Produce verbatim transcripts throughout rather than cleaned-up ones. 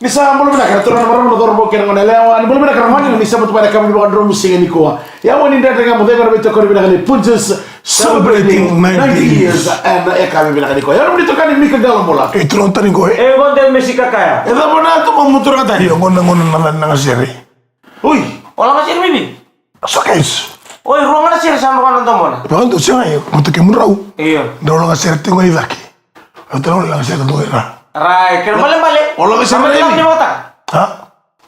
Ni sa bula vinaka na turaga, na marama, na cauravou kei na gone yalewa. Ni bula vinaka na gone, ni sa bula vinaka na yakavi ni vakadromu siga nikua. Ia, o ni dredre ga mo cegu na veitokoni vinaka ni Punjas, celebrating ninety years, ena yakavi vinaka nikua. Ia, nomuni itokani Mika Qalobula. E turaga tani qo, e? E, qo de Mesi Kakaya. E cava na yatumu, turaga tani? Io, qo na, qo na, na, na lagasere. Ui. O lagasere bibi? Showcase. Oi, rua ga na sere sa rogo na domona. Vakadua, sega, io, mo toka e mudrau. Io. Drau lagasere tiko ga i cake. Au tara lagasere tiko ga i ra. Rai, kena balebale. O lagasere raivi. Ha?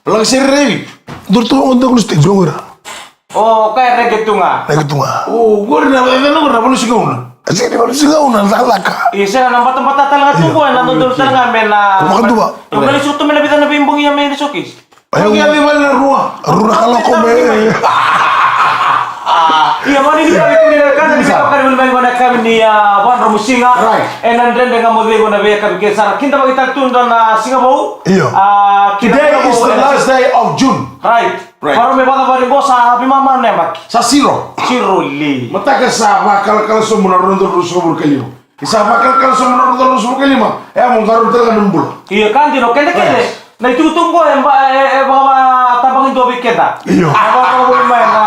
O lagasere raivi. Dua tu o dua na stage, o ira. O, ka e rege tu ga. Rege tu ga. O, qori na, na, na, na, na, valusi gauna. A sega ni valusi gauna, na cakacaka. Io, sega, na batabata tale ga tu qo, na dodonu tale ga me na. Vakadua. Io, me na sutu me na vica na veibogi ya me na showcase. Oya, oya, ni vale na rua. Rua na kaloko me. Ia, mani ni kami kuni na kami ni kami ni kami ni, ah, Vanra Musiga. Right. Ena dredre ga mo cegu na veiyakavi kece sara. Kidavaki tale tu na Siga Vou. Io. Ah, today is the last day of June. Right. Right. Varo me vakavari qo sa veimama na yabaki. Sa siro. Siro li. Mataka sa vakalakala sobu na rua na udolu ruasagavulu ka lima. Ni sa vakalakala sobu na rua na udolu ruasagavulu ka lima, e a mo qaravi tale ga na bula. Io, ka dina, o keda kece. Right. Na itukutuku qo e ba, e, e vakatabakidua vei keda. Io. E vakavoli mai na,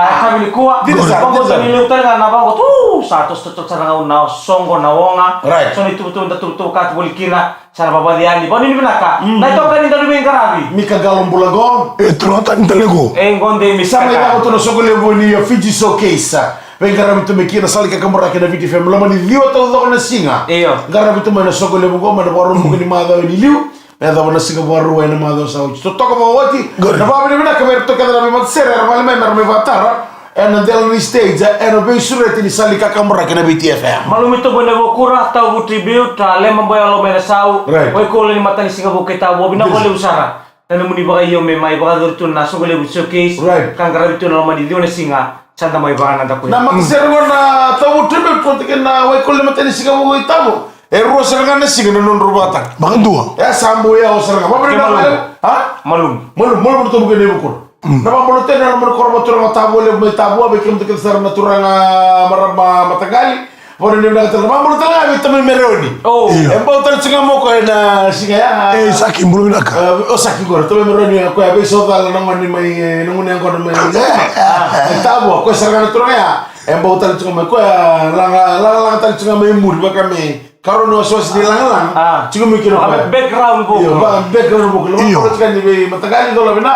e, yakavi nikua. Dina sara, dina sara. Ni levu tale ga na vaqo tu, sa toso, toso, toso sara ga na soqo, na oga. Right. So na itukutuku da tukutuku ka tu voli kina, sa na vavaci yani. Vanuinui vinaka. Mm. Na itokani da ni veiqaravi. Mika Qalobula qo. E, turaga tani tale qo. E, qo de Mika. Sa mai lako tu na soqo levu ni, a, Fiji Showcase. Veiqaravi tu mai kina sala ni kakaburaki na Viti F M, loma ni ciwa taucoko na siga. Io. Qaravi tu mai na soqo levu qo mai na vakaraubuka ni macawa ni liu. Me yacova na siga Vakarauwai na macawa sa oti. Totoka vakaoti. Good. Na vakavinavinaka vei iratou kece na veimatasere era vale mai me ra mai vakatara ena dela ni stage, ena veisureti ni sala ni kakaburaki na Viti F M. Malumi tobo ena vukura, Tauvu Tribute, a, Lema Boyalo mai na sau. Right. Waikolo ni matanisiga vou kei Tauvu, vinaka vakalevu sara. Na nomuni vakaio me mai vakayacori tu na soqo levu Showcase. Right. Ka qaravi tu na loma ni ciwa na siga, sa da mai vakanadakuya. Na matasere qo na Tauvu Tribute, vata kei na Waikolo ni matanisiga vou kei Tauvu. E rua sara ga na siga na nodrau vakatara. Vakadua. E sa bau yawa sara ga. Vakavinavinaka vakalevu. Ha? Malumu. Malumu, malumu na tobo kei na ivukuro. Mm. Na vakabula tale na loma ni koro, na turaga Tavua levu mai Tavua, vei kemudou kece sara na turaga, marama, mataqali. Vakanuinui vinaka tale, vakabula tale ga vei tamai Mereoni. O. Io. E bau tale tiko ga mai o koya na siga ya. E, Saki, bula vinaka. E, o Saki qori, tamai Mereoni, o koya veisocala na gone mai, e, na gone yaqona mai, e, Tavua, o koya sara ga na turaga ya. E bau tale tiko ga mai o koya, laga, laga, laga tale tiko ga mai muri, vaka me karua ni wasewase ni lagalaga. A. Tiko mai kina o koya. Background vocal. Io, ba-, background vocal. Io. Vakabula tiko ga ni vei mataqali, dola vina.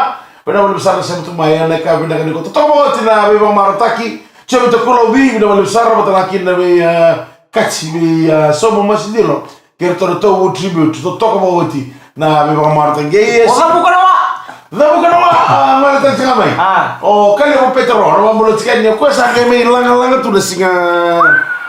Vinaka vakalevu sara na sema tu mai ena yakavi vinaka nikua. Totoka vakaoti na veivakamarautaki. Jovita Kulovi, vinaka vakalevu sara vata ga kina vei, a, Kati, vei, a, Somo Masidilo. Kei iratou na Tauvu Tribute, totoka vakaoti na veivakamarautaki. Qei, e, o Cavuka na Wa. Cavuka na Wa, a, gole tale tiko ga mai. A. O Kalevu Petero, na vakabula tiko yani, o koya sa qai mai lagalaga tu na siga,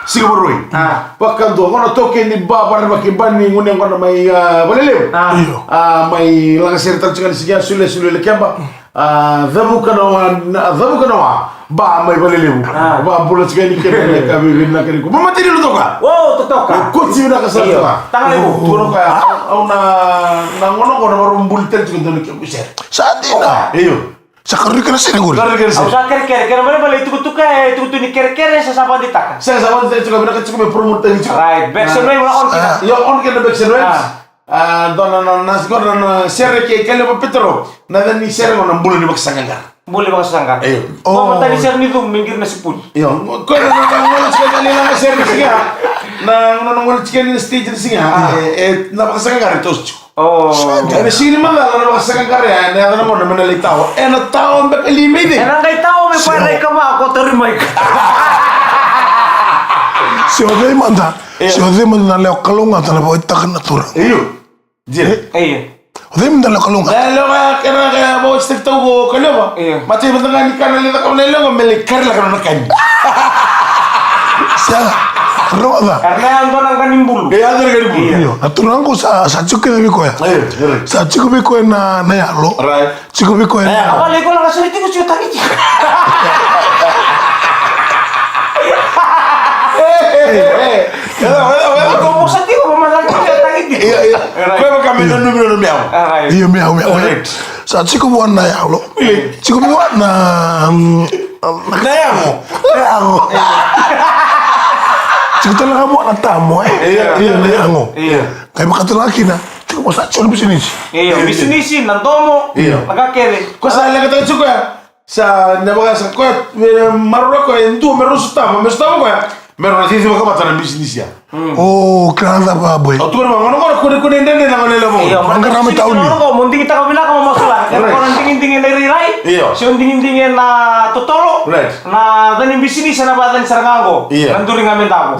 siga Vakarauwai. A. Vakadua, qo na taukei ni ba, vakarerevaki ba ni gone yaqona mai, a, Valelevu. A. Io. A, mai lagasere tale tiko ga ni siga ya, Sule, Sule Lekeba. A, Cavuka na Wa, na, Cavuka na Wa, ba mai Valelevu. A. Vakabula tiko yani kei na ka veivinaka nikua. Mama Tini, totoka. O, totoka. O Koti, vinaka sara. Io. Totoka. Taga levu. Tukuna o koya, au na, na gauna qo na vakarau buli tale tiko e dua na kemu sere. Sa dina. Io. Sa karua ni kena sere qori. Karua ni kena sere. Au sa kerekere, kena balebale itukutuku e, itukutuku ni kerekere, sa sa vakadeitaka. Sa sa vakadeitaka, vinaka tiko me promote tale tiko. Right, Bexon Waves, on kina. Io, on kina Bexon Waves. A. A, dua na, na, na, na, na sere kei Kalevu Petero. Na yaca ni sere qo na Bula ni Vakasaqaqara. Bula ni Vakasaqaqara. Io. O. Qo matani sere ni Zoom, me qiri na sipuni. Io, qo na, na, na, na, na sere ni siga. Na, na, na, na stage ni siga. A. E, e, na vakasaqaqara e toso tiko. O. Ena siga ni macala na vakasaqaqara ya, ena yaco na gauna me na lai tawa. Ena tawa beka li mai cei? Ena qai tawa mai. Se o, Rai Kama, ko tauri mai ka. Se o cei mada, io, se o cei mada na lewa kalougata na vakaitaka na turaga. Io. Jere. Io. O cei mada na lewa kalougata? Na lewa kena, kena vakaitaki tau ko Kalevu. Io. Matai mada ga ni kana lai cakava na lewa me lai kari laka na kani. Sega. Rogoca. Era na yadra na qani bulu. E yadra na qani bulu. Io. Io. Na turaga qo sa, sa tiko kece vei koya. Io, io. Sa tiko vei koya na, na yalo. Right. Tiko vei koya na yalo. Io. Avalei ko laka soli tiko tiko tagiti. E, e, e. Io, io, io. Ko mosa tiko, ko mosa tiko tagiti. Io, io. Right. Koya vaka me nanumi, nanumi au. Right. Io, me au, me au. Right. Sa tiko vua na yalo. Io. Tiko vua na, mm, na yago. Na yago. Tiko tale ga vua na tamo, e? Io, io, na yago. Io. Qai vakatale ga kina. Tiko mo sa tiko na bisinisi. Io, bisinisi, na domo, na ka kece. Ko sa leqataka tiko koya. Sa na vaka sa koya, me maroroi koya e dua me rau sotava, me sotava koya. Me rau na cici vakamatata na bisinisi ya. O kila na cava boy. O tukuna vaka gona gona kune kune dede na gone levu. Io, mo digitaka vinaka mo masulaka. Kena kona digidigi na irairai. Io. Se o digidigi na totolo. Right. Na cani bisinisi na vakacani sara ga oqo. Io. Na duri ga me davo.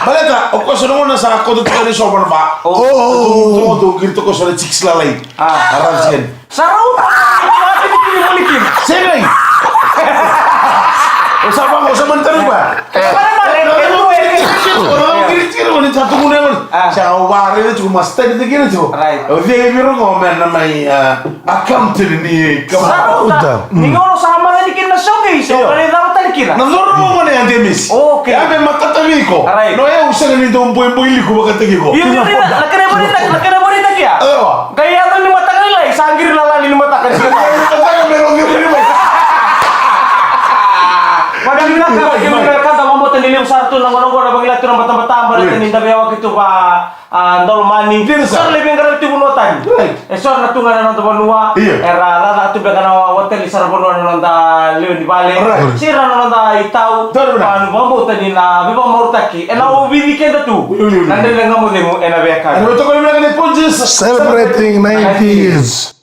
Baleta o koya sa na gona sa koto tiko ni sova na va. O kiri toko sa na chicks lalai. A rancen. Sa rauta. Sa rauta. Sega. O sa vaqo, o sa mani tara koya. Sa tukuna gona. Sa o vare tiko ma study tiko. Right. O vei viro go me na mai. Accountant ni kama. Sa rauta. Ni gauna sa macani kina na showcase, o kena icava tale kina. Na coro mo gone ya Demis. Okay. Ya me matata vei iko. Right. No, e au sega ni dau boiboi liku vakataki iko. Io, io, io, na kena varinaki, na kena varinaki ya. Ewa. Qai yaco ni mataka lailai, sa qiri na lali ni mataka ni mataka. Mataka me rogi vuri mai. Vakavinaka, vakavinaka, da vakabauta ni levu sara tu na gone qo, na vagila tu na batabata, baleta ni da veiyawaki tu va. A, dolo mani. Dina sara. Sara levu e qaravi tu vanua tani. Right. E sara na tu ga na noda vanua. Io. Era cakacaka tu beka na oteli sara vanua na noda lewe ni vale. Right. Sira na noda itau. Dolo na. Vanu vakabauta ni na veivakamaurutaki. Ena ovici keda tu. Io, io, io. Na Dredre Ga Mo Cegu ena veiyakavi. Ena veitokoni vinaka ni Punjas. Celebrating ninety years.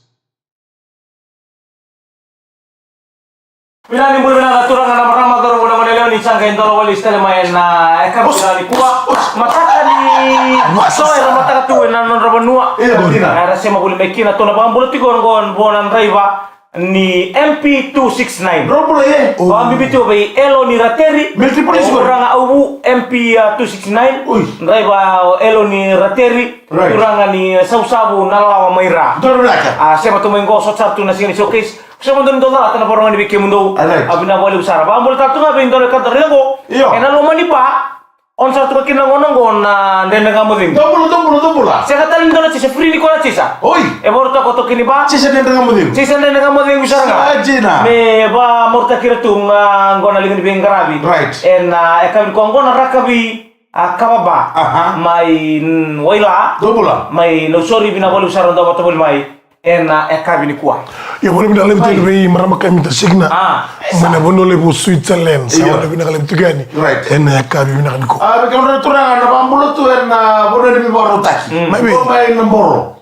Vinaka ni bula vinaka na turaga na marama, cauravou, na goneyalewa ni sa qai dola wale tale mai ena yakavi vinaka nikua. Mataka ni so era mataka tu ena nodra vanua. Io, dina. Era sema voli mai kina, tou na vakabula tiko oqo vua na draiva ni M P two six nine. Draiva bula, e? Vakabibi tiko vei Eloni Rateri. Military police. Turaga Auvu, M P, a, two six nine. Ui. Draiva o Eloni Rateri. Right. Turaga ni Savusavu, Nalawa mai Ra. Dua na vinaka. A, sema tu mai qo, sota sara tu na siga ni showcase. Sema dua ni dua calata na vakarorogo ni vei kemudou. Right. A, vinaka vakalevu sara. Vakabula tale tu ga vei dua na ka da raica qo. Io. Ena loma ni ba. On sara tu ga kina na gauna qo na Dredre Ga Mo Cegu. Dou bula, dou bula, dou bula. Sega tale ni dua na chase, free ni ko na chase. Oi. E vakarautaka o toka ni ba. Chase Dredre Ga Mo Cegu. Chase Dredre Ga Mo Cegu sara ga. Sa dina. Me vakamaurutaki ira tu ga qo na liga ni veiqaravi. Right. Ena, a, yakavi nikua qo na rakavi. A, kava ba. Aha. Mai, mm, Waila. Dou bula. Mai Nausori, vinaka vakalevu sara na dau vata voli mai. Ena, a, yakavi nikua. Io, vinaka vakalevu tale vei marama Kamita Signa. A. Mai na vanua levu Switzerland. Sa vinaka vakalevu tiko yani. Right. Ena, a, yakavi vinaka nikua. A, vei kemudou na turaga na vakabula tu ena vanua ni veivakarautaki. Mm. Mai vei? Mai Naboro.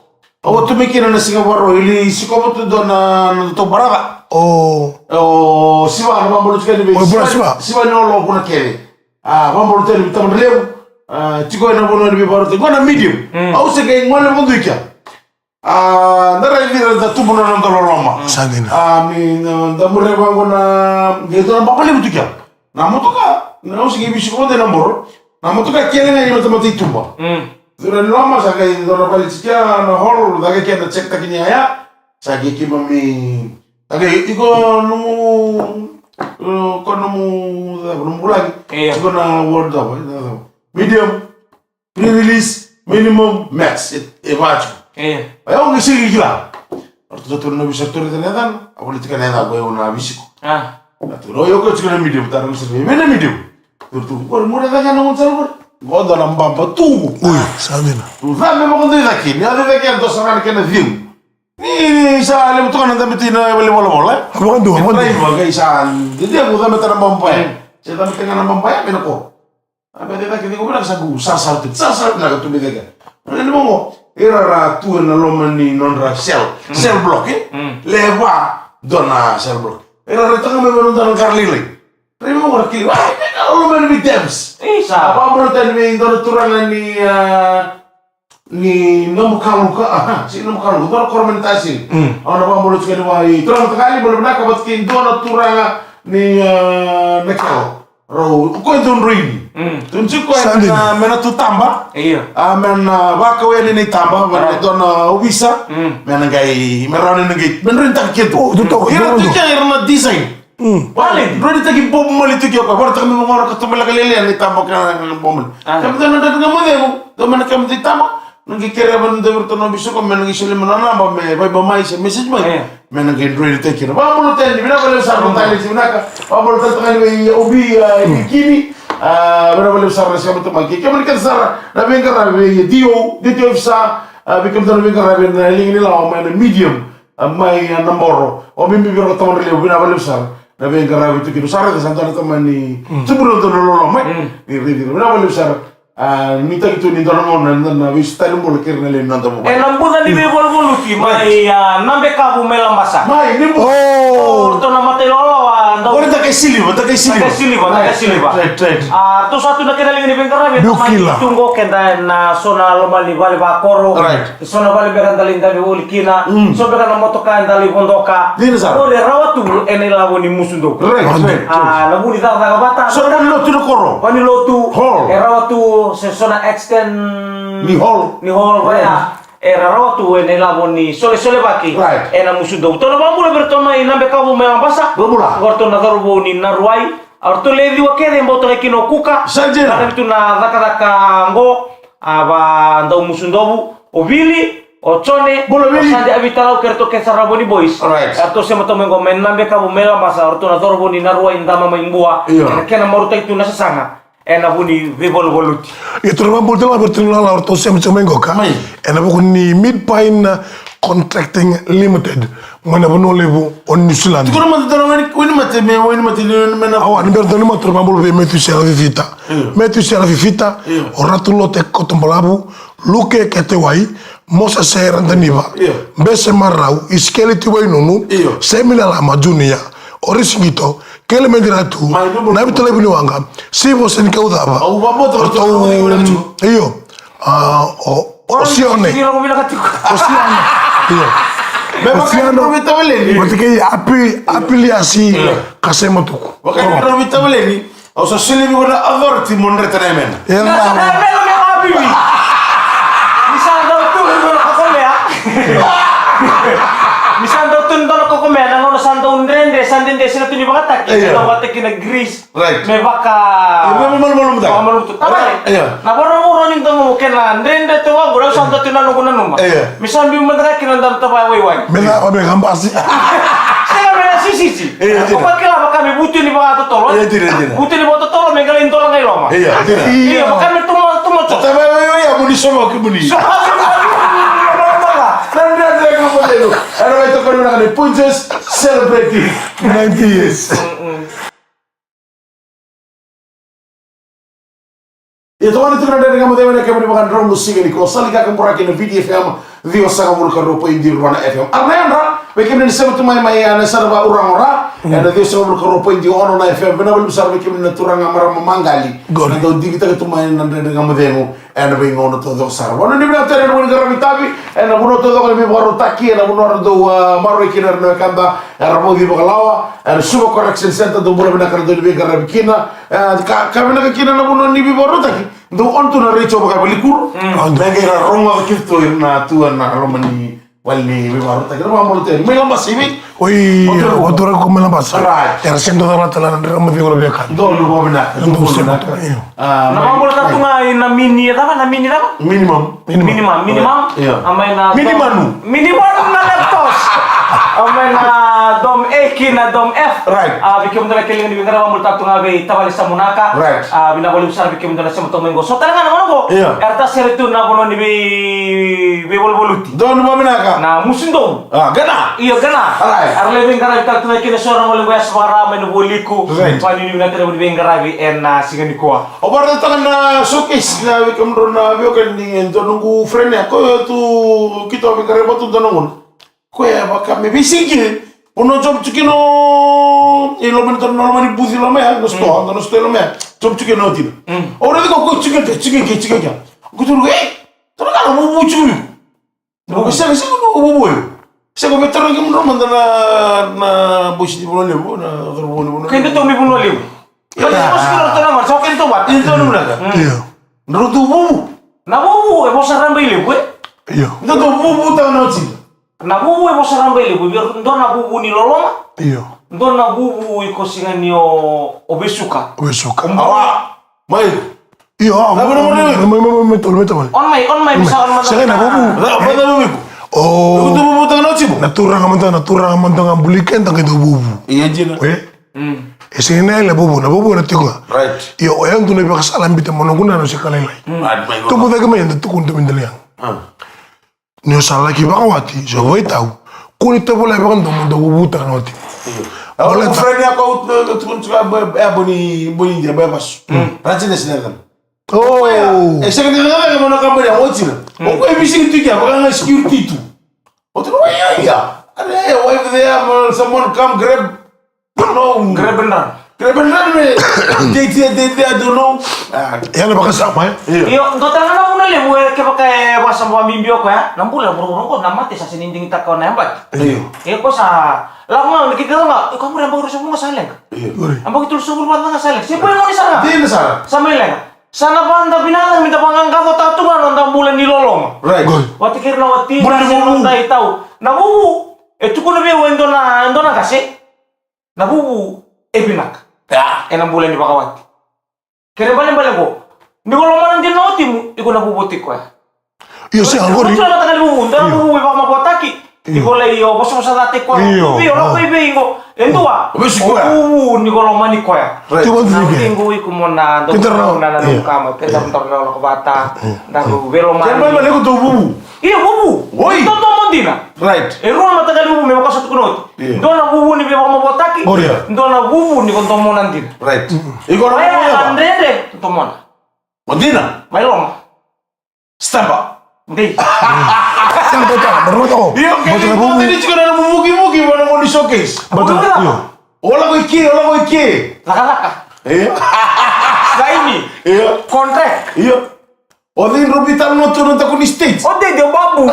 Au tu mai kina na siga Vakarauwai, ili sikova tu dua na, na nodatou brother. O. O Siva, na vakabula tu yani vei Siva. Siva. Siva ni olo vuna kece. A, vakabula tu yani vei tamada levu. A, tiko ena vanua ni veivakarautaki. Qo na Medium. Mm. Au se qai gole vakadua i kea. A, da raici ira da tubu na noda loloma. Mm. Sa dina. A, ni, na, da muria vaqo na, qai dua na baba levu tu kea. Na motoka, na au se qai veisiko vata na boro. Na motoka kele ga i matamata i tuba. Mm. Curu yani loma, sa qai dua na vale tiko ya na hall, caka kina na check taki ni yaya. Sa qai keimami, sa qai, iko nomu, e, ko nomu, cava, nomu vulagi. Io. Iko na ward cava, cava. Medium, pre-release, minimum, max. E, e vatu. Io. Ai au qai sega ni kila. Ratou, ratou na visa, ratou raica na yacana, a volai tiko na yaca qo au na veisiko. A. Ratou, o iko tiko na medium, tara na sere, vei na medium. Ratou, qori, mo raica ga na gaunisala qori. Qo dua na baba tu. Ui, sa dina. Tu cabe vakadua i cake, ni yaco i cake, e dua sara ga na kena cegu. Ni, ni sa levu toka na dabe tu ina vale ni volavola, e? A vakadua, vakadua. Draiva qai sa dede, qai cabeta na baba ya. Mm. Se cabeta ga na baba ya, me na koro. A, me cecake tiko vinaka sa qu sarasara tu, sarasara vinaka tu me cecake. Na levu qo, ira ra tu ena loma ni nodra cell, mm, cell block, e? Mm. Levu dua na cell block. Ira ra taqomaka mai na nodra qara lailai. Rai mai qo ra kili, ai, me na loma ni Vitems. Isa. A, vakabula tani vei dua na turaga ni, a, ni Namukaluka, aha, si Namukaluka, dua na koro mai na Tasiri. Mm. Au na vakabula tiko yani vua, i turaga takali, bula vinaka, vata kei dua na turaga ni, a, Nakelo. Rau, o koya dau droini. Mm. Tukuni tiko koya me na, me na tu taba. Io. A, me na vakau yani na itaba, me na dua na ovisa. Mm. Me na qai, me rawa ni na qai, me droinitaka kina tu. O, tu toka, ira tu kina, ira na design. Mm. Vale, droinitaki Bob Marley tu kina o koya. Vakaraitaka mai vaqo na katubaleka lailai ni taba kei na Bob Marley. A. Kemudou na Dredre Ga Mo Cegu, dou mai na kemudou itaba. Na qai kerea vei na dua vei iratou na ovisa qo me na qai solia mai na naba me vaiba mai se message mai. E. Me na qai droinitaki kina. Vakabula tale, vinaka vakalevu sara na talenti vinaka. Vakabula tale tale vei Obi, a, Kini. A, vinaka vakalevu sara na sema tu mai. Kei kemuni kece sara na veiqaravi vei D O, D T O ofisa, A, vei kemudou na veiqaravi ena liga ni lawa mai na Medium, a, mai, a, Naboro. O Mimi vei ira na tamata levu, vinaka vakalevu sara na veiqaravi tu kina. Sa raica sa dua na tamani tuburi dua na loloma, e? Ni raici ira. Vinaka vakalevu sara. A, ni taki tu ni dua na gauna na, na veisotari bula kei ira na lewe ni noda vuvale. Ena buca ni veivaluvaluti mai, a, Nabekavu mai Labasa. Mai, ni buca. O ratou na mata ilawalawa, dau. Ori dakai siliva, dakai siliva. Dakai siliva, dakai siliva. Right, right. A, ratou sa tu na kena liga ni veiqaravi, e tamani tu qo keda ena so na loma ni vale vakoro. Right. So na vale beka da lai dabe voli kina. So beka na motoka eda lai vodoka. Dina sara. Qori e rawa tu ena ilavo ni Musudovu. Right, right. A, na vu ni cakacaka vata. So na vale ni lotu na koro. Vale ni lotu. Hall. E rawa tu se so na extend ni hall. Ni hall, vaya. E rawa tu ena ilavo ni solesolevaki. Right. Ena Musudovu. Tou na vakabula vei iratou mai Nabekavu mai Labasa. Vakabula. Qo ratou na cauravou ni Naruwai. A, ratou le ciwa kece e bau toka kina o Kuka. Sa dina. Ka na vitu na cakacaka qo. A, va dau Musudovu, o Vili, o Jone, bula, o Vili. Sadi, a vitalau kei ratou kece sara na Voni Boys. Right. Eratou sema tu mai qo mai Nabekavu mai Labasa, eratou na cauravou ni Naruwai, Dama mai Bua. Io. Ena kena marautaki tu na sasaga ena vu ni veivaluvaluti. Ia, tou na vakabula tale ga vei iratou na lala, eratou sema tu mai qo ka. Mai. Ena vuku ni Mid Pine Contracting Limited. Mai na vanua levu o New Zealand. Tukuna mada dua na waini, wainimate me, wainimate ni, me na. Awa, ni bera dua ni mata, tou na vakabula vei Matthew Sera Fifita. Io. Matthew Sera Fifita, io. O Ratu Lote Kotobalavu, Luke Ketewai, Mosese Radaniva, io. Bese Marau, Isikeli Tiwainunu, io. Semi Lalama Junior, Orisi Qito, Kelemedi Ratu, mai, mai, mai. Navitalevu ni Waqa, Sivo Seni Kaucava. Au vabota, o, o, io. A, o, o Sione. O Sione. Io. Me vaka ni Rovi Tavaleni. Vata kei Api, Apiliasi, io. Ka sema tu. Vaka ni Rovi Tavaleni. Au sa solia vei iko na authority mo dreta na yamena. Ia, na, na, na, na, na, na, na, na, na, na. Ni sa dau tu e dua na kokomea. Ni sa dau tu e dua na kokomea, na gauna sa dau dredre, sa dredre, sega tu ni vakataki, io. Sa dau vakataki na grease. Right. Me vaka. Io, me, me malumalumu tu. Malumalumu tu. Tavale. Io. Na voravora ni domo kei na dredre tu vaqo, au sa dau tu na noqu nanuma. Io. Me sa biu mada ga kina na dau tavaya waiwai. Me na, me na basi. Sega me na sisisi. Io, dina. Ko kila vaka me vutu ni vakatotolo. Io, dina, dina. Vutu ni vakatotolo me qai lai dola ga i loma. Io, dina. Io, vaka me tumo, tumo tso. Tavaya waiwai, a muni sova ki muni. Sova ki muni. Na dredre ka mo delu. Era mai tokoni na kane Punjas celebrating ninety years. Mm, mm. Ia, tou na tiko na Dredre Ga Mo Cegu ena kemuni vakadromu siga nikua. Sa lika ka buraki na V D F M, ciwasagavulu ka rua poidi rua na F M. Ara na yadra, vei kemuni ni sema tu mai mai, a, na yasana va Uraga o Ra, ena ciwasagavulu ka rua poidi ono na F M. Vinaka vakalevu sara vei kemuni na turaga, marama, maqali. Qori. Na dau digitaka tu mai na Dredre Ga Mo Cegu ena veigauna taucoko sara. Vanua ni vinaka tale, na vanua ni qaravi tavi, ena vanua taucoko ni veivakarautaki, ena vanua era dau, a, maroroi kina na wekada, era vauci vakalawa, ena Suva Correction Centre, dou bula vinaka na dau ni veiqaravi kina. E, ka, ka vinaka kina na vanua ni veivakarautaki, dou on tu na retio vaka Valikuro. Mm. Me qai ra rogoca kece tu ira na tu ena loma ni vale ni veivakarautaki. Na vakabula tale mai Labasa i vei. Oi, o turaga ko mai Labasa. Right. Era sega ni dau cala tale na Dredre Ga Mo Cegu na veiwekani. Dou bula vinaka. Dou bula vinaka. Io. A, na vakabula tale tu ga i na mini, e cava na mini cava? Minimum. Minimum. Minimum, minimum. Io. A mai na Mini Dom-, Manu. Mini Manu na Leptos. A mai na Dom A ki na Dom F. Right. A, vei kemudou na kele ni veiqaravi, vakabula tale tu ga vei tavale Samunaka. Right. A, vinaka vakalevu sara vei kemudou na sema tu mai qo. So tale ga na gauna qo. Io. Era tasere tu na vanua ni vei, veivaluvaluti. Donu vavinaka. Na Musudovu. A, qana. Io, qana. Alright. Era lai veiqaravi tale tu ga kina so na gauna qo, e sa vakara mai na Vualiku. Right. Vakanuinui vinaka tale na veiqaravi ena siga nikua. Au vakaraitaka na showcase na vei kemudrau na veiwekani, e dua noqu friend ya, koya tu keitou a veiqaravi vata tu dua na gauna. Koya vaka me veisiga kina, o na job tu kina i loma ni, dua na loma ni booth i loma ya, na store, dua na store i loma ya. Job tu kina o tina. Mm. Au raica koya, koya tu kina, tu kina, tu kina. Koya tu, e, dua na ka na vuvu tu kina. Ko sega, sega ni vuvu e. Sega, me tarogi kemudrau mada na, na boys ni Vanua Levu, na cauravou ni Vanua Levu. Keda tou ni Vanua Levu. Ia. Keda tou ni Vanua Levu. Io. Drau tu vuvu. Na vuvu e vosa raba i levu, e? Io. Drau tu vuvu tau na oti. Na vuvu e vosa raba i levu, e dua na vuvu ni loloma. Io. Dua na vuvu iko sega ni o, o vesuka. O vesuka. O awa. Mai. Io, a, mai, mai, mai, mai, mai, tolu, mai, tolu. On mai, on mai, misa, on mai. Sega na vuvu. Na, na, na, na, na, o, na turaga mada, na turaga mada ga buli keda qai dau vuvu. Ia, dina. E? Mm. E sega na yale vuvu, na vuvu na tiko ga. Right. Io, o yau dua na ivakasala biuta mo noqu nana se ka lailai. Mm. Right, mai, tubu cake mai, eda tukuna tu mai daliaga. Ah. Ni o sa laki vakawati, se o vaitau, kua ni tovolea vakadomo dau vuvutaka na watimu. Baleta friend yako au tukuna tiko ya Boni, Boni India, Boni Vasu. Rajines Nathan. Oh. E sega ni cakacaka mai na kabani ya, o China. O koya e veisiki tu i kea, vaka ga security tu. O tukuna, "Oi, oi, ia. Are, wife there, someone come grab." No. Grab and run. Grab and run, me. Date here, date there, I don't know. Ah. Ia na vakasama, e? Io, dua tale ga na vuna levu, e, kevaka e vakasama vakabibi o koya, na bula e vuravura qo, na mate sa sega ni digitaka o na yabaki. Io. E koya sa lako ga, na kete ga, e koya muri yabaki ruasagavulu ga sa leqa. Io. Yabaki tolusagavulu vakacaca ga sa leqa. Se koya gone sara ga. Dina sara. Sa mai leqa. Sa na vada vinaka me da vaqaqacotaka tu ga na noda bula ni loloma. Right. Good. Vata kei ira na wati, bula ni vuvu. Na noda itau. Na vuvu, e tukuna vei au e dua na, e dua na qase. Na vuvu e vinaka. Ya. Ena bula ni vakawati. Kena ibalebale qo, ni ko lomana dina na watimu, iko na vuvu tiko ya. Io, sega qori. Ko na mataqali vuvu, dua na vuvu e vakamavoataki. Iko lai o vosavosa cata i koya. Io. Io, lako i vei qo. E dua. O vuvu ni ko lomani koya. Right. Na tiqu iko mo na dou na na kama. Keda mo taro na lako vata. Na vuvu e lomani. Kena ibalebale iko dou vuvu. Io, vuvu. Oi. Dodomo dina. Right. E rua na mataqali vuvu me vaka sa tukuna oti. Io. Dua na vuvu ni veivakamavoataki. Io. Dua na vuvu ni ko domona dina. Right. Iko na vuvu ya. Dredre, domona. O dina. Mai loma. Stampa. Dei. Stampa ta, marama ta ko. Io, ke ni vuvu. Tiko na vuvukivuki, wana mo ni showcase. Bata, io. O lako i ke, o lako i ke. Cakacaka. Io. Saini. Io. Contract. Io. O cei dro veitalanoa tu na tako ni stage? O dede o babu.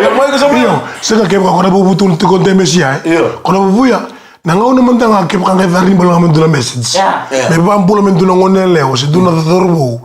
Io, mai ko sa mai. Io, sega kevaka ko na vuvu tu tiko de mesia, e? Io. Ko na vuvu ya, na gauna mada ga kevaka qai cari bale ga me dua na message. Ia. Ia. Me vabula me dua na gone yalewa, se dua na cauravou.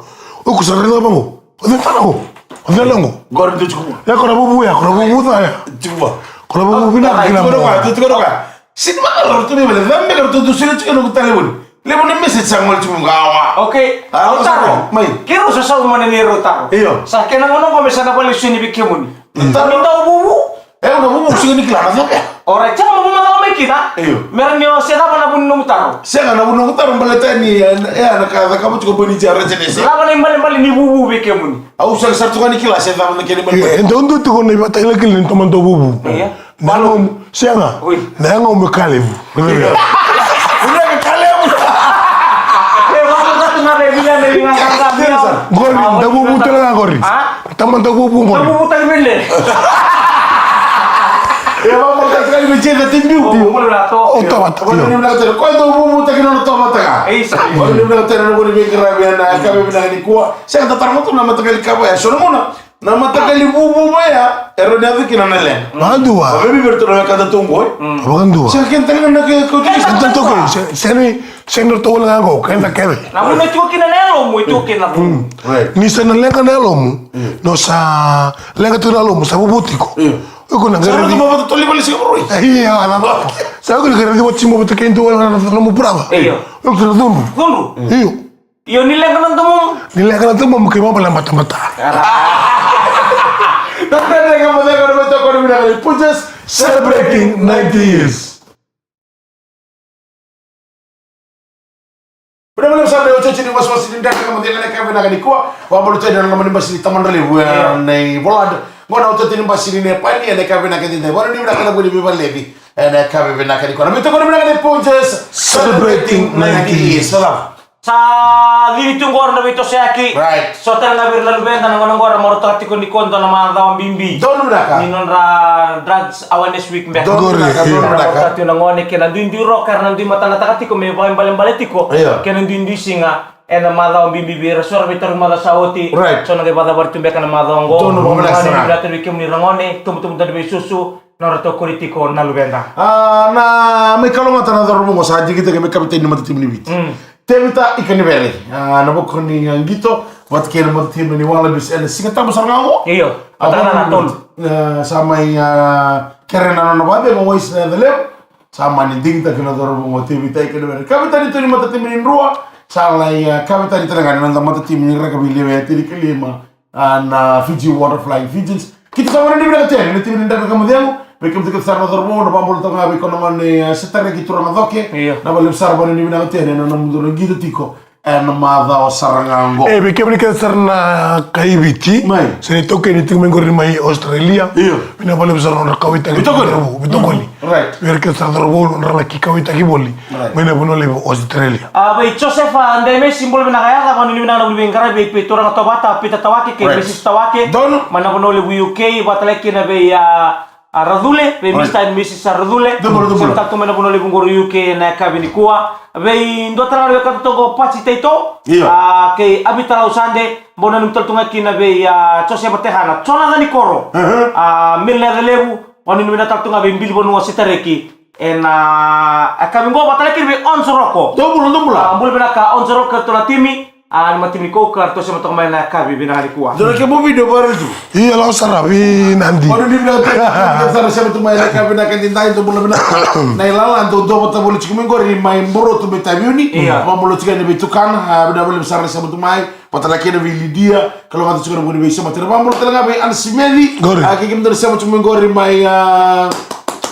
O iko sa raica vaqo. O cei tale qo? O cei tale qo? Qori tu tiko. Ia, ko na vuvu ya, ko na vuvu ca ya. Tiko. Ko na vuvu vinaka kina. Tiko na ka, tiko na ka. Sini ma ka lor tu ni vale, vambe ka tu tu sini tiko na ku talevoni. Levu na message sa gole tiko ga wa. Okay. A, o taro. Mai. Ke rau sa sau mana ni rau taro. Io. Sa kena gauna qo me sa na vale sui ni vei kemuni. Taro. Ni dau vuvu. E, au na vuvu, sega ni kila na cava. Alright, sega mo macala mai kina. Io. Me ra ni o se cava na vu ni nomu taro. Sega na vu ni nomu taro, baleta ni, e, e, na ka cakava tiko Boni India Rajines. Cava na ibalebale ni vuvu vei kemuni. Au sega sara tu ga ni kila se cava na kena ibalebale. Io, e dau dua tiko na ivakatakilakila ni tomana dau vuvu. Io. Na yagomu, sega. Oi. Na yagomu e ka levu. Io. Io, e ka levu. E, vaka tu ga na ivila na ivila ga ga. Qori, dau vuvu tale ga qori. A? Tamata vuvu qori. Vuvu tale vele. E, vaka tale vele, jeda tibiu. O, mulu na to. O, tamata. Ko ni na tale, ko dau vuvu taki na tamata ga. E, isa. Ko ni na tale, ko ni veiqaravi ena yakavi vinaka nikua. Sega, da tara mada na mataqali kava ya. So na gauna, na mataqali vuvu ya, e rawa ni yaco kina na leqa. Vakadua. Vakabibi vei iratou na wekadatou qo. Vakadua. Sega, kena tale ga na ke, ko. Kena tale ga, se, se ni, se ni ratou wale ga qo, keda kece. Na vuna e tiko kina na yalomu, e tiko kina na vuvu. Right. Ni sa na leqa na yalomu, no sa leqa tiko na yalomu, sa vuvu tiko. Io. Iko na qai raici. Sa na vata toli vale se rui. Io, na vata. Sa iko na qai raici watimu vata kei dua na nomu brother. Io. Iko na cudru. Cudru. Io. Io, ni leqa na domomu. Ni leqa na domomu, keimami bale batabata. Ara. Punjas celebrating ninety years. Vinaka vakalevu sara na iotioti ni wasewase ni Dredre Ga Mo Cegu ena yakavi vinaka nikua. Vakabalutaki na loma ni basi ni Tamadra Levu, e, nei Volad. Qo na iotioti ni basi ni Nepali ena yakavi vinaka edaidai. Vanuinui vinaka na vuli veivalelevu ena yakavi vinaka nikua. Na veitokoni vinaka ni Punjas celebrating ninety years. Sa cava? Sa cili tu qori na veitosoyaki. Right. So tale ga vei ira na luveda na gauna qori ra marautaka tiko nikua dua na macawa bibi. Donu vinaka. Ni nodra drugs awareness week beka. Donu vinaka, donu vinaka. Marautaka tiko na gone kei na duidui roka era na dui matanataka tiko me vakaibalebale tiko. Io. Kei na duidui siga ena macawa bibi vei ira. So ra veitarogi macawa sa oti. Right. So na qai vakacavari tu beka na macawa oqo. Donu vinaka sara. Vinaka vei kemuni ragone, tubutubu donu veisusu. Na ratou kori tiko na luveda. A, na mai kalougata na cauravou qo sa digitaki me kapiteni ni matatimi ni Viti. Mm. Tevita Ikanivere, a, na vuku ni, a, qito vata kei na matatimi ni Wallabies ena Siga Tabu sara ga qo. Io, a, vata na tolu. A, sa mai, a, kere na nona vakacegu o Waisea Nacalevu. Sa mani digitaki na cauravou qo Tevita Ikanivere. Kapiteni tu ni matatimi ni Drua, sa lai, a, kapiteni tale ga ni noda matatimi ni rakavi lewe e tinikalima. A, na Fiji Water Flying Fijians. Keitou sa vanuinui vinaka tu yani na timi ni Dredre Ga Mo Cegu. Vei kemudou kece sara na cauravou, na vakabalutaka ga vei iko na gone, e, Setareki Turaga Coke. Io. Na vakalevu sara, vanuinui vinaka tu yani na nomudou na qito tiko ena macawa sara ga oqo. E, vei kemuni kece sara na kai Viti. Mai. Se ni taukei ni tiko mai qori mai Australia. Io. Vinaka vakalevu sara nodra kauwaitaki. Veitokoni. Veitokoni. Right. Vei ira kece sara cauravou nodra laki kauwaitaki voli. Right. Mai na vanua levu Australia. A, vei Josefa Demesi, bula vinaka yaca, vanuinui vinaka na vuli veiqaravi, vei Turaga Tovata, Pita Tawake, kei Right. Misisi Tawake. Donu. Mai na vanua levu U K, vata tale kina vei, a, a Racule, vei Right. Mister and Missus Racule. Donu, donu. Sa tale tu mai na vanua levu qori U K ena yakavi nikua. Vei dua tale na wekada toka o Pati Taito. Io. A, kei Avita Lausade, bau nanumi tale tu ga kina vei, a, Josefa Tehana, Jonathan Koro. Aha. A, Milne Yacalevu, vanuinui vinaka tale tu ga vei Bili Vanua Setareki. Ena, a, yakavi qo vata tale kina vei Ons Roko. Dou bula, dou bula. A, bula vinaka Ons Roko, eratou na timi. A, ni matimi ni Kouka, eratou sema toka mai na yakavi vinaka nikua. Dou na kemu video viral tu. Io, lako sara, vinadi. Vanuinui vinaka tale, sara sema tu mai na yakavi vinaka nidai, dou bula vinaka. Na ilala, dou dua vata voli tiko mai qori, mai Burotu, mai Taveuni. Io. Vabula tiko yani vei Tukana, a, vinaka vakalevu sara na sema tu mai. Vata tale kina vei Lidia, kalougata tiko na vuni vei sema tale. Vabula tale ga vei Ana Simeci. Qori. A, kei kemudou na sema tiko mai qori mai, a,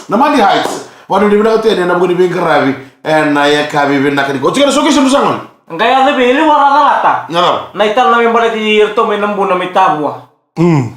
Namadi Heights. Vanuinui vinaka tu yani ena vuku ni veiqaravi ena yakavi vinaka nikua. Oti kina sokisi, Rusa gone. Qai yaco vei Liwa Racalata. Na cava? Na itala na me baleti iratou mai Nabuna mai Tavua. Mm.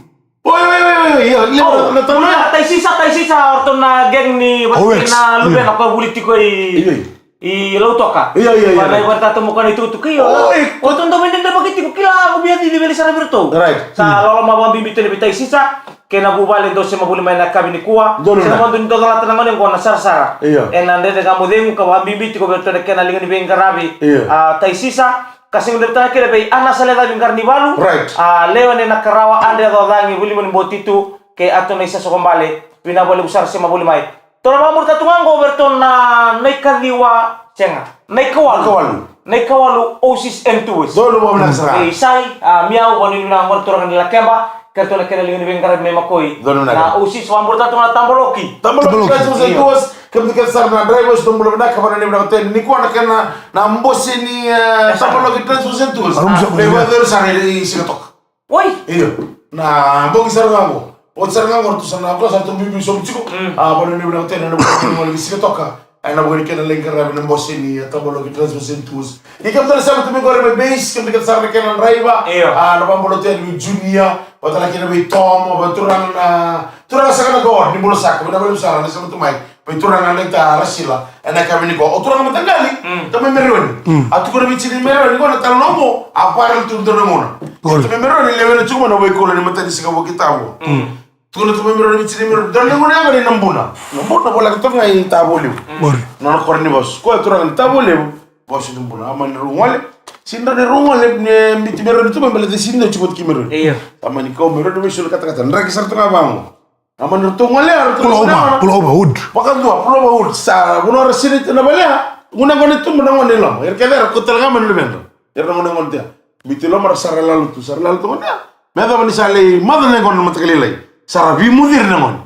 Oi, oi, oi, oi, io, Liwa Racalata. Taisisa, Taisisa, o ratou na gang ni vati na luvena ko vuli tiko i, i Lautoka. Io, io, io. Vana i vata tomo kana i tukutuku io. Oi. O ratou dau mai dredre vaki tiko kila, o via cici veli sara vei iratou. Right. Sa loloma vakabibi tu yani vei Taisisa. Kei na vuvale dou sema voli mai na yakavi nikua. Donu na. Sema dou ni dou calata na gone qo na sarasara. Io. Ena Dredre Ga Mo Cegu ka vakabibi tiko vei ratou na kena liga ni veiqaravi. Io. A, Taisisa, ka sega ni dredre tale kina vei Ana Salecavi Qaranivalu. Right. A, Leone Nakarawa, Adria Cocagi, Vulimoni Botitu, kei Ato Naisa Sokobale. Vinaka vakalevu sara sema voli mai. Tou na vakamuri tale tu ga qo vei ratou na, na ikaciwa, sega. Na ikawalu. Na ikawalu. Na ikawalu, Osis and Tours. Donu vakavinaka sara. E, Isai, a, Miau, vanuinui vinaka gone turaga ni Lakeba, kei ratou na kena liga ni veiqaravi mai Makoi. Donu vinaka. Na Osis, vakamuri tale tu ga na Tabaloki. Tabaloki. Tabaloki. Transport and Tours, kemudou kece sara na drivers, dou bula vinaka, vanuinui vinaka tu yani nikua na kena, na bose ni, e, Tabaloki Transport and Tours. Arumsa. Vei vakacuru sara i Sigatoka. Oi! Io. Na bogi sara ga qo. Oti sara ga qo, ratou sa na, ratou sa ratou biubiu sobu tiko. Mm. A, vanuinui vinaka tu yani ena vuku ni Sigatoka. Ena vuku ni kena lai qaravi na bose ni, a, Tabaloki Transport and Tours. Ni kemudou na sema tu mai qori mai base, kemudou kece sara na kena draiva. Io. A, na vakabula tu yani vei Junior, vata tale kina vei Tom, vei turaga na, turaga saka na God, ni bula saka, vinaka vakalevu sara na sema tu mai. Vei turaga na ita Rasila, ena yakavi nikua. O turaga mataqali, mm, tamai Merioni. Mm. A tukuna vei tini Merioni, qo na talanoa qo, a viral tu dua na gauna. Qori. Tamai Merioni, lewena tiko mai na waikolo ni matanisiga Vuaketavua. Mm. Tukuna tamai Merioni vei tini Merioni, dua na gauna ya qori Nabuna. Nabuna, voleka toka ga i Tavualevu. Mm. Qori. Nona koro ni vasu. Koya turaga ni Tavualevu, vasu Nabuna. A mani rau gole. Sega ni rau gole, ni biuti Merioni tu mai baleta sega ni dau tiko vata kei Merioni. Io. A mani kau Merioni, mai soli katakata. Draki sara tu ga vaqo. A mani ratou gole, ratou gole. Pull over, pull over, hood. Vakadua, pull over, hood. Sa, vanua ra sinaita na vale ya. Gone, gone tu, na gone i loma. Era kece era kauta tale ga mai na luvedra. Era na gone, gone tu ya. Biuti loma ra sa ra lalo tu, sa ra lalo tu gone ya. Me yacova ni sa lai maca na gone na mataka lailai. Sa ra veimuciri na gone.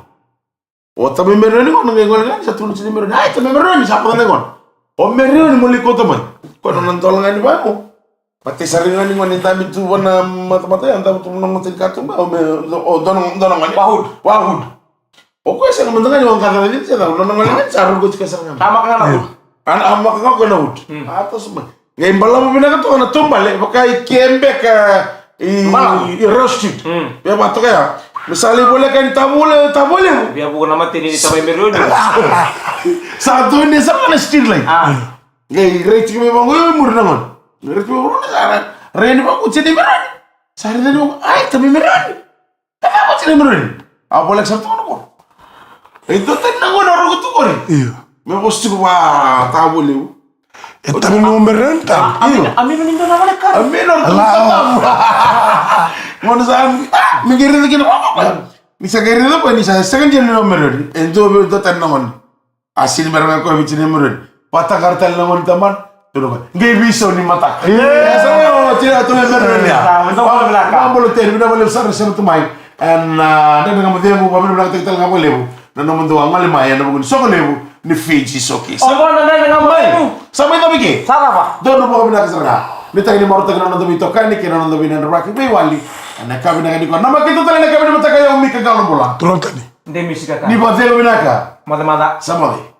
O tamai Merioni gone, qai gole ga, sa tukuna tini Merioni. Ai, tamai Merioni, sa maca na gone. O Merioni, mo lai kauta mai. Koya na nona dola ga ni vaqo. Matai sara ga ni gone dabe tu vua na matamata ya, dabe tu vua na gone ni katuba, o me, o dua na, dua na gone. Wahud. Wahud. O koya sega mada ga ni waqaca na cina, sega, nona gone ga ni sa rogo tiko sara ga. A maka ga na hud. A, a maka ga koya na hud. Mm. A, toso mai. Qai balavu vinaka toka na taubale, vaka i ke beka i, i Rao Street. Mm. Ia vatoka ya. Me sa lai voleka ni Tavualevu, Tavualevu. Via vuka na mateni ni tamai Merioni. Sa tu ni sa na street light. A. Qai rai tiko mai vaqo, io, muri na gone. Rai tiko mai vaqo, sa rai yani vaqo, tini Merioni. Sa rai yani vaqo, ai, tamai Merioni. Ka cava tini Merioni? A voleka sara tu gona qori. E dua tani na gone o rogo tu qori. Io. Me vosa tiko vua Tavualevu. E tamai Merioni ta. A, a mina, a mina ni dua na gone ka. A mina o rogo tu. Gone sa, a, me qai raica kina. Ni sa qai raica koya ni sa sega ni dua na Merioni. E dua, dua tani na gone. A sini mera ga koya vei tini Merioni. Vakataqara tale na gone tamana. Tukuna koya, qai veisau ni mataka. Io. Sa o tini, a tamai Merioni ya. Sa, vinaka vakalevu. Vakabula tale, vinaka vakalevu sara na sema tu mai. Ena, a, Dredre Ga Mo Cegu, vakavinavinakataki tale ga vakalevu na nomudou a gole mai ena vuku ni soqolevu ni Fiji Showcase. O qo na Dredre Ga Mo Cegu. Sa mai cava i ke? Sa cava? Donu vakavinaka sara ga. Nuitaki ni marautaki na noda veitokani kei na noda veinadraki veiwali. Ena yakavi vinaka nikua. Namaki tu tale ena yakavi ni mataka, o yau Mika Qalobula. Turaga tani. Demi Sikaka. Ni vakacegu vinaka. Maca, maca. Sa moce.